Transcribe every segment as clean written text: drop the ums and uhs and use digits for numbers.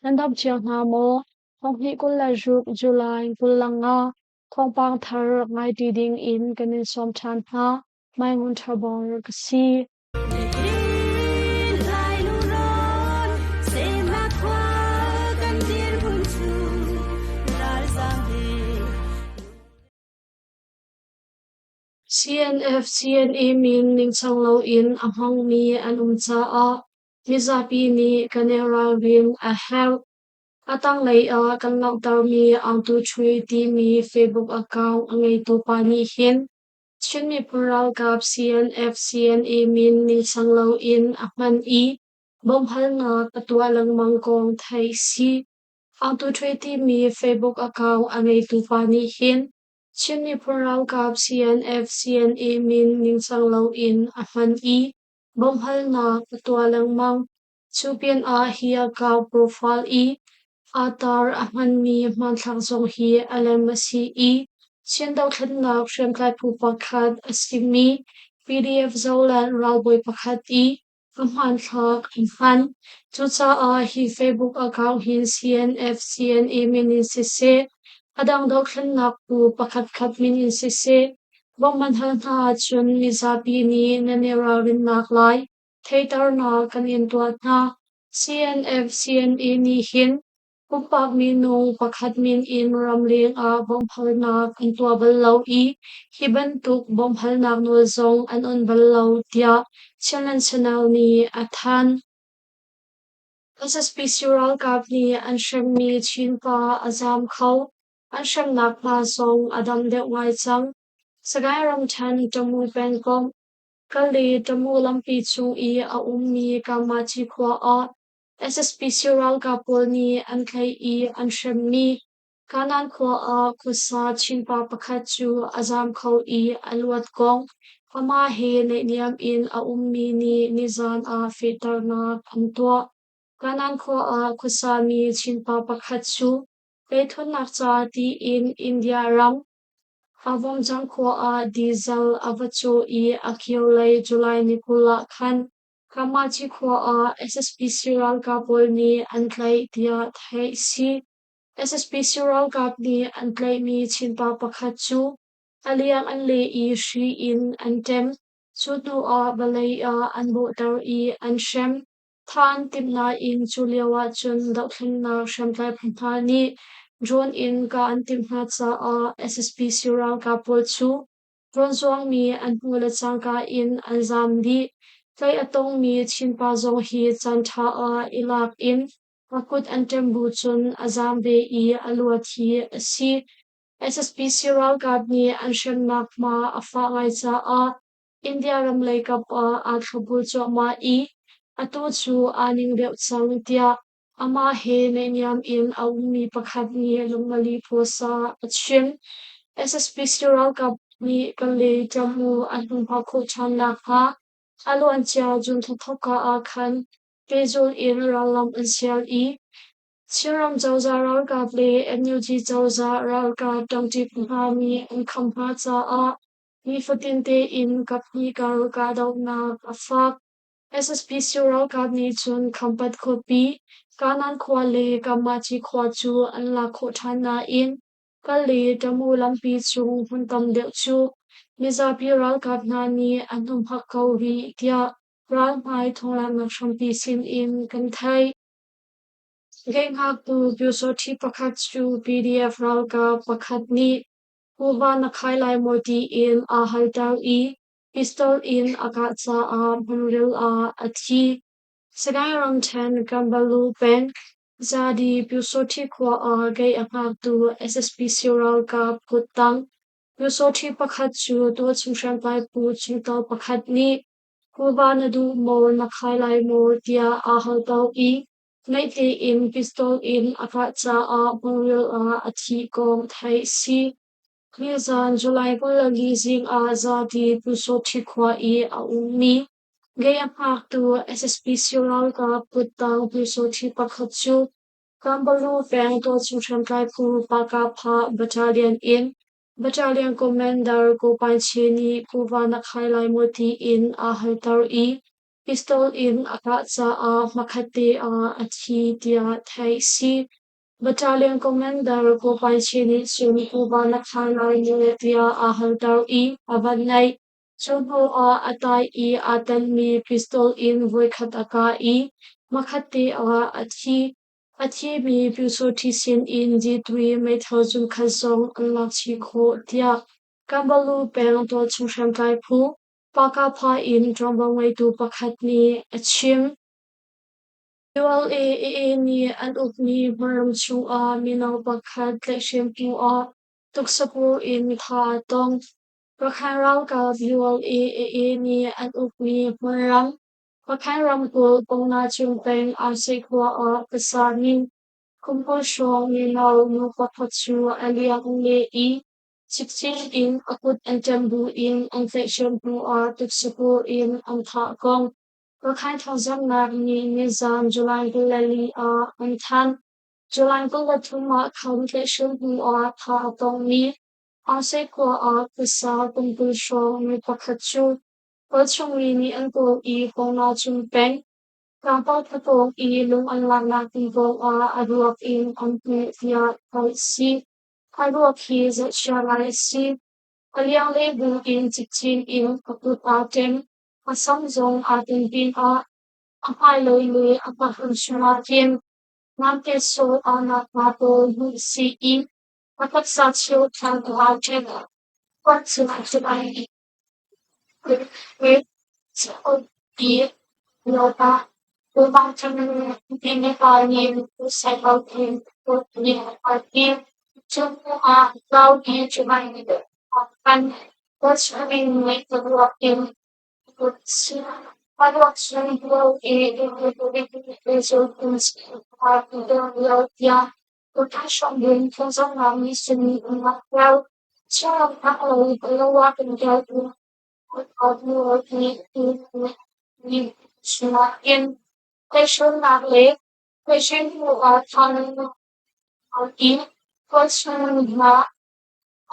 Nan dam cio hna maw? Thonghnih 26 July 25 thawngpang thar ngai ti ding in kan in sawm ṭhan hna. Mai Ngun Ṭha Bor ka si. CNF CNA min ningcang loin a hmangmi an um caah mizapi nih kan i ralrin a herh. A tanglei ah kan langhtermi Aung Tu Chui timi Facebook account a ngeitu pa nih hin Chin miphun ralkap CNF CNA min ningcang loin a hman i bawmhhalnak a tuah lengmang kong theih si. Aung Tu Chui timi Facebook account a ngeitu pa nih hin Chin miphun ralkap CNF CNA min ningcang loin a hman i bawmhhalnak a tuah lengmang. Cu pinah hi account profile i aa tar a hmanmi hmanthlak zong hi a lem a si i Chin dothlennak hriamtlai phu pakhat a simi PDF Zoland ralbawi pakhat i a hmanthlak an hman. Cucaah hi Facebook account hin CNF CNA min in siseh, a dang dothlennak phu pakhatkhat min in siseh, bawmh an hal hna ahcun mizapi nih nan i ralrinnak lai theihternak kan in tuah hna. CNF CNA nih hin pumpak minung pakhat min in ramleng ah bawmhhalnak an tuah bal lo i hi bantuk bawmhhalnak nawl zong an on bal lo tiah Chinland Channel nih a thanh. SSPC ralkap nih an hremmi Chin pa a zaam kho. An hremnak hma zong a dam deuh ngai cang. Sagaing ramṭhen Tamu pengkomh Kali Tamu lampi cung i a ummi Kamachi khua ah SSPC ralkap pawl nih an tlaih i an hremmi Kanan khua ah khuasa Chinpa pakhat cu a zaam kho i a luat kong amah he naihniam in a ummi nih nizaan ah fehternak an tuah. Kanan khua ah khuasami Chinpa pakhat cu peithunnak ca tiin India ram Avawngcang khua ah diesel a va caw i a kirlei July ni 20 ah khan Kamachi khua ah SSPC ralkap pawl nih an tlaih tiah theih a si. SSPC ralkap nih an tlaihmi Chinpa pakhat cu a liang an leh i hri in an ṭem. Cu hnu ah vawlei ah an bawhter i an hrem. Thah an timh nain cu lio ahcun dohthlennak hriamtlai phu hna nih drone in kah an timh hna caah SSPC ralkap pawl cu drone zuangmi an hmuh le cangka in an zaam dih. Tlaih a tongmi Chinpa zong hi caanṭha ah i lak in a kut an ṭem bu cun a zaam ve i a luat hi a si. SSPC ralkap nih an hremnak hma a fah ngai caah India ram leikap ah aa thlopbul cuahmah i atu cu aa ning deuh cang tiah amah he naihniam in a ummi pakhat nih Lungmali Post ah a chim. SSPC ralkap nih Kale ṭamu an hmunhma khawh ṭhan nakhnga a luancia June thla thawkka ah khan pehzulh in rallam an sial i Chinram cozah ralkap le NUG cozah ralkap ṭangṭi phu hna nih an kham hna caah nifatin tein kaphnih kar kahdohnak a fak. SSPC ralkap nih cun Khampat khuapi, Kanan khua le Kamachi khua cu an lak khawh ṭhan nain Kal le Tamu lampi cung hmun tam deuh cu mizapi ralkap hna nih an humhak ko rih tiah ralhmai thawnglanghnak hrampi sinin kan theih. Geihngaktu Pyusawṭhi pakhat cu PDF ralkap pakhat nih kuva na khai lai maw tiin aa halter i pistol in a kah caah hmunril ah a thi. Sagaing ramṭhen Kambalu peng Zadi Pyusawṭhi khua ah gei a hngaktu SSPC ralkap kuttang Pyusawṭhi pakhat cu tualchung hriamtlai phu chungtel pakhat nih kuva na duh maw na khai lai maw tiah aa halter i naih tein pistol in a kah caah hmunril ah a thih kong theih a si. Nizan July 24 zing ah Zadi Pyusawṭhi khua i a ummi gei a hngaktu SSPC ralkap kuttang Pyusawṭhi pakhat cu Kambalu peng tualchung hriamtlai phu Pakapha Battalion in Battalion Commander Ko Paing Che nih kuva na khai lai maw tiin aa halter i. pistol in a kah caah hmakhatte ah a thi tiah theih si. Battalion commander Ko Pai Che nih cun kuva na khar lai maw tiah aa halter i a van naih. Cu hnuah a tai i aa telmi pistol in voikhat a kah i hmakhatte ah a thi. A thimi Pyusawhti sinin G3 meithal zunkhat zong an lak chih khawh tiah Kanbalu peng tualchung hriamtlai phu Pakapha in ṭuanvo ngeitu pakhat nih a chim. ULA-AA nih an ukmi hmunram chungah mino pakhat tlaihhrem hnuah tuksapur in thah a tong. Rakhine ralkap ULA-AA nih an ukmi hmunram Rakhine ramkulh Pongna-cung peng Arse khua ah khuasami kum 20 hrawng mino nu pakhat cu a liang an leh i cikcin in a kut an ṭem buin an tlaihhrem hnuah tuksapur in an thah kong Rakhine thawngzamhnak nih nizan July 24 ah an thanh. July 23 ah khan tlaihhrem hnuah thah a tongmi Arse khua ah khuasa kum 20 hrawng mi pakhat cu Kawlchungmi nih an kawl i Pongna-cung peng tlangpar khuapawng i lung an laknak ding kongah a ruak in an hmuh tiah theih a si. A ruak hi zohchia ngai a si. A liang le bu in cikcin in a kut aa ṭem. A sam zong aa tin pinah a hmailei le a hmahlun chungah khin namte sawh aa nak hna pawl hmuh a si i a taksa cheu ṭhan aa ṭhen.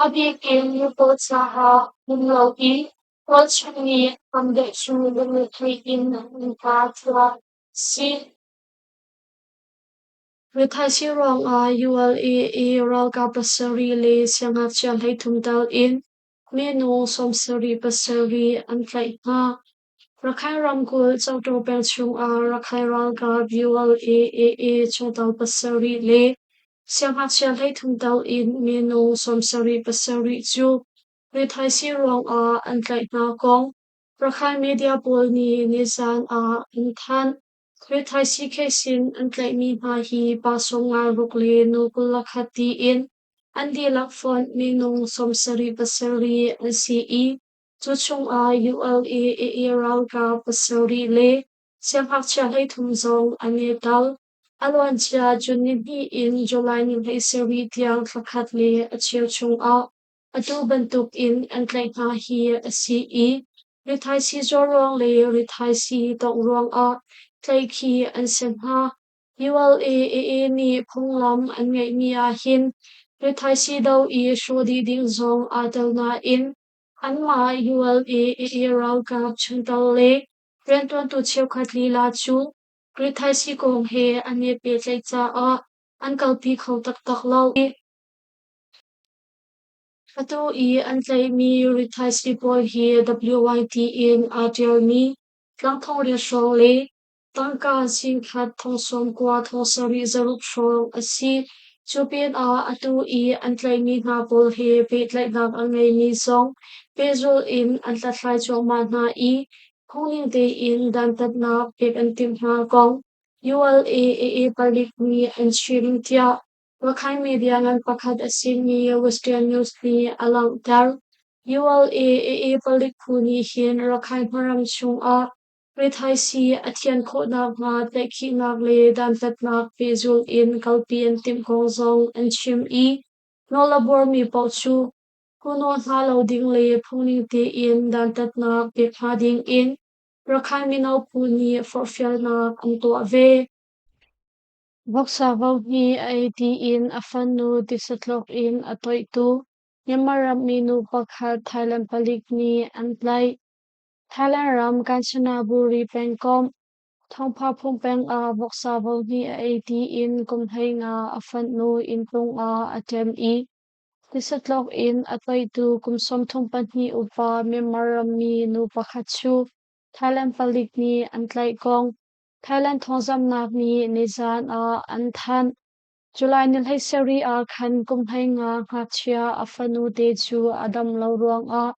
A bik in nupawl caah him lo i tualchung nih tam deuh cu lungrethei in innka thuah a si. Rithaisii ruangah ULA ralkap pasarih le siangngakchia 33 tel in minung 77 an tlaih hna. Rakhine ramkulh Cohtaw peng chungah Rakhine ralkap ULA-AA chungtel pasarih le siangngakchia 33 tel in minung 77 cu rithaisii ruangah an tlaih hna kong Rakhine media pawl nih nizan ah an thanh. Rithaisii case in an tlaihmi hna hi pa 56 le nu 21 tiin an dihlak fonh minung 77 an si i cu chungah ULA-AA ralkap pasarih le siangngakchia 33 zong an i tel. A luancia June nihnih in July ni 17 tiang thlakhat le a cheu chungah atu bantukin an tlaih hna hi a si i rithaisii zuar ruang le rithaisii tawngh ruangah tlaihkhih an si hna. ULA-AA nih phunglam an ngeihmi ahhin rithaisii do i hrawh dih ding zong aa tel nain anmah ULA-AA ralkap chungtel le rianṭuantu cheukhat lila cu rithaisii kong he an i pehtlaih caah an kalpi kho taktak lo. Atu i an tlaihmi rithaisii pawl hi WYT in aa ṭialmi tlangthong riat hrawng le tangka singkhat 90,000 700 hrawng a si. Cu pinah atu i an tlaihmi hna pawl he pehtlaihnak a ngeimi zong pehzulh in an hlathlai cuahmah hna i phungning tein dantatnak pek an timh hna kong ULA-AA palik nih an chim tiah Rakhine media ngan pakhat a simi Western News nih a langhter. ULA-AA palik phu nih hin Rakhine hmaram chungah rithaisii a thian khawh nakhnga tlaihkhihnak le dantatnak pehzulh in kalpi an timh kong zong an chim i nawl a buarmi paoh cu hmuhnawh hna lo ding le phungning tein dantatnak pek hna ding in Rakhine mino phu nih forhfialnak an tuah ve. Voksa vohnih a ei tiin a fanu tisatlok in a toihtu Myanmar rammi nu pakhat Thailand palik nih an tlaih. Thailand ram Kanchanaburi pengkomh Thongphaphung peng ah voksa vohnih a ei tiin kum 15 a fanu inntung ah a ṭem i tisatlok in a toihtu kum 32 upa Myanmar rammi nu pakhat cu Thailand palik nih an tlaih kong Thailand thawngzamhnak nih nizaan ah an thanh. July ni 17 ah khan kum 15 ngakchia a fanu te cu a dam lo ruangah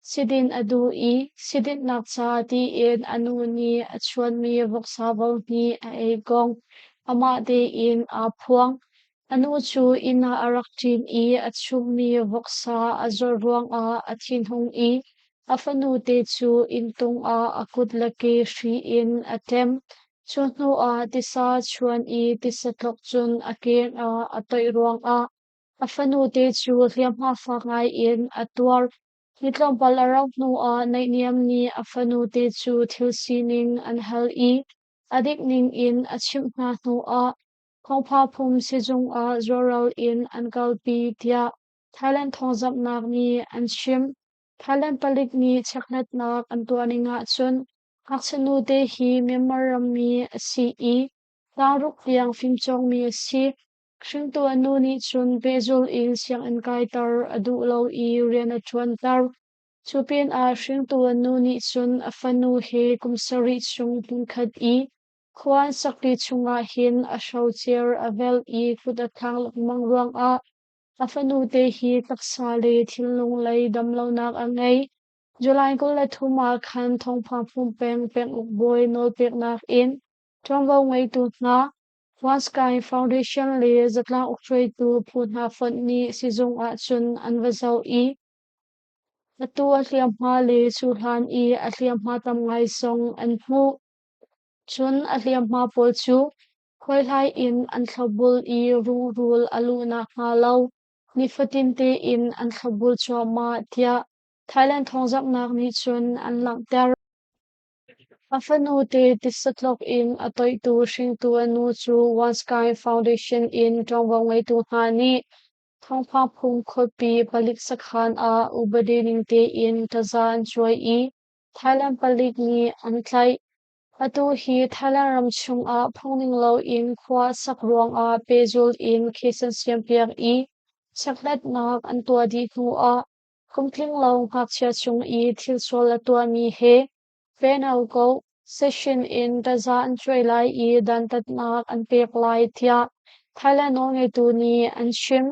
sidin a duh i sidinhnak ca tiin a nu nih a chuanmi voksa vohnih a ei kong amah tein aa phuang. A nu cu inn ah a rak ṭin i a chumhmi voksa a zawt ruangah a thinhung i a fanu te cu inntung ah a kut le ke hri in a ṭem. Cu hnuah tisa chuan i tisatlok cun a keng ah a toih ruangah a fanute cu hliamhma fak ngaiin a tuar. Ni tlawmpal a rauh hnuah naihniam nih a fanute cu thil sining an hal i a dik ningin a chimh hna hnuah Thawngphaphum sizung ah zualral in an kalpi tiah Thailand thawngzamhnak nih an chim. Thailand palik nih chekhlatnak an tuah ning ahcun Ngakchia nute hi Myanmar rammi a si i tlangruuk tiang fimcawngmi a si. Hringtu a nu nih cun pehzulh in sianginn kaiter a duh lo i rian a ṭuanter. Cu pinah hringtu a nu nih cun a fanu he kum sarih chung hmunkhat i khua an sakṭi chungah hin a hrocer a velh i kut a thlak lengmang ruangah a fanute hi taksa le thinlung lei damlonak a ngei. July 23 ah khan Thawngphaphum peng penguk bawi nawlpeknak in ṭuanvo ngeitu hna, One Sky Foundation le zatlang ukhruaitu phu hna fonh nih sizung ahcun an va zoh i atu a hliamhma le cuhlan i a hliamhma tam ngai zong an hmuh. Cun a hliamhma pawl cu khuaihlai in an thlopbul i rungrul a luh nakhnga lo nifatin tein an thlopbul cuahmah tiah Thailand thawngzamhnak nih cun an langhter. A fanute tisatlok in a toihtu hringtu a nu cu One Sky Foundation in ṭuanvo ngeitu hna nih Thawngphaphung khuapi palik sakhan ah upadi ning tein taza an cuai i Thailand palik nih an tlaih. Atu hi Thailand ram chungah phungning loin khua a sak ruangah pehzulh in case an siampiak i chekhlatnak an tuah dih hnuah Kum tling lo ngakchia chung i thil sual a tuahmi he penal ko session in taza an cuai lai i dantatnak an pek lai tiah Thailand nawlngeitu nih an chim.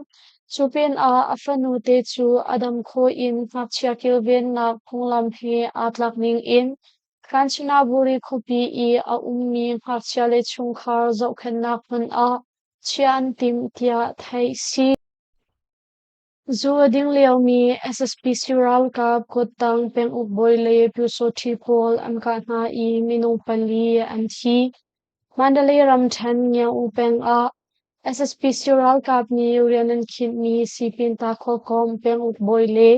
Cu pinah a fanute cu a dam khawh in ngakchia kilvennak phunglam he aa tlak ning in Kanchanaburi khuapi i a ummi ngakchia le chungkhar zohkhenhnak hmun ah chiah an timh tiah theih si. Zu a ding liomi SSPC ralkap kuttang penguk bawi le pyusawṭhi pawl an kah hna i minung pali an thi. Mandalay ramṭhen Ngiau peng ah SSPC ralkap nih rian an khinhmi Sipin Takhawkom penguk bawi le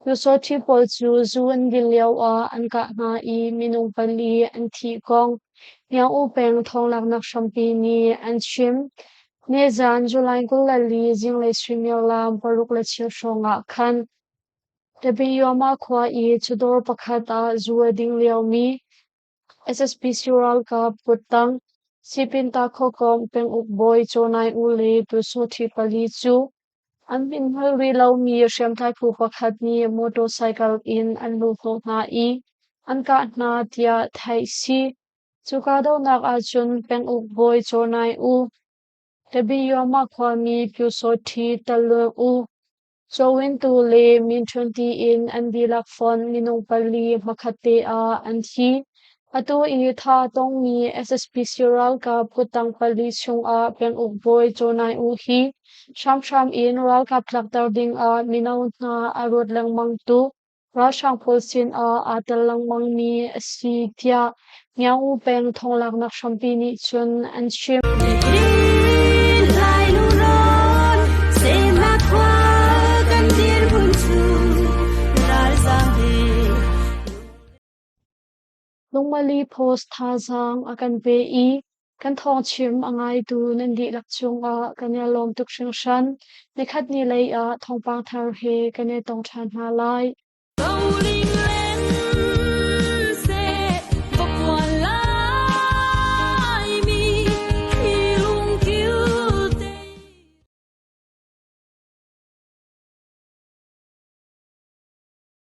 pyusawṭhi pawl cu zu an din lioah an kah hna i minung pali an thih kong Ngiau peng thawnglaknak hrampi nih an chim. Nizaan July 24 zinglei suimilam 6:15 hrawng ah khan Tabinyoma khua i chawdawr pakhat ah zu a ding liomi SSPC ralkap kuttang Sipin Takhawkawm penguk bawi Chaw Naing U le Pyusawṭhi pali cu an min hngalh rih lomi hriamtlai phu pakhat nih motorcycle in an luhhnawh hna i an kah hna tiah theih si. Cu kahdohnak ahcun penguk bawi Caw Naing U, Tabinyoma khuami Pyusawṭhi Talluang U, Cawintu le Minṭhun tiin an dihlak fonh minung pali hmakhatte ah an thi. Atu i tha a tongmi SSPC ralkap kuttang pali chungah penguk bawi Caw Naing U hi hramhram in ralkap tlakter dingah mino hna a ruat lengmangtu ralhrang pawl sinah aa tel lengmangmi a si tiah Ngiau peng thawnglaknak hrampi nih cun an chim. Lungmali Post thazaang a kan pe i kan thawngchim a ngaitu nan dihlak cungah kan i lawm tuk hringhran. Nikhat ni lei ah thawngpang thar he kan i tong ṭhan hna lai. Roling le.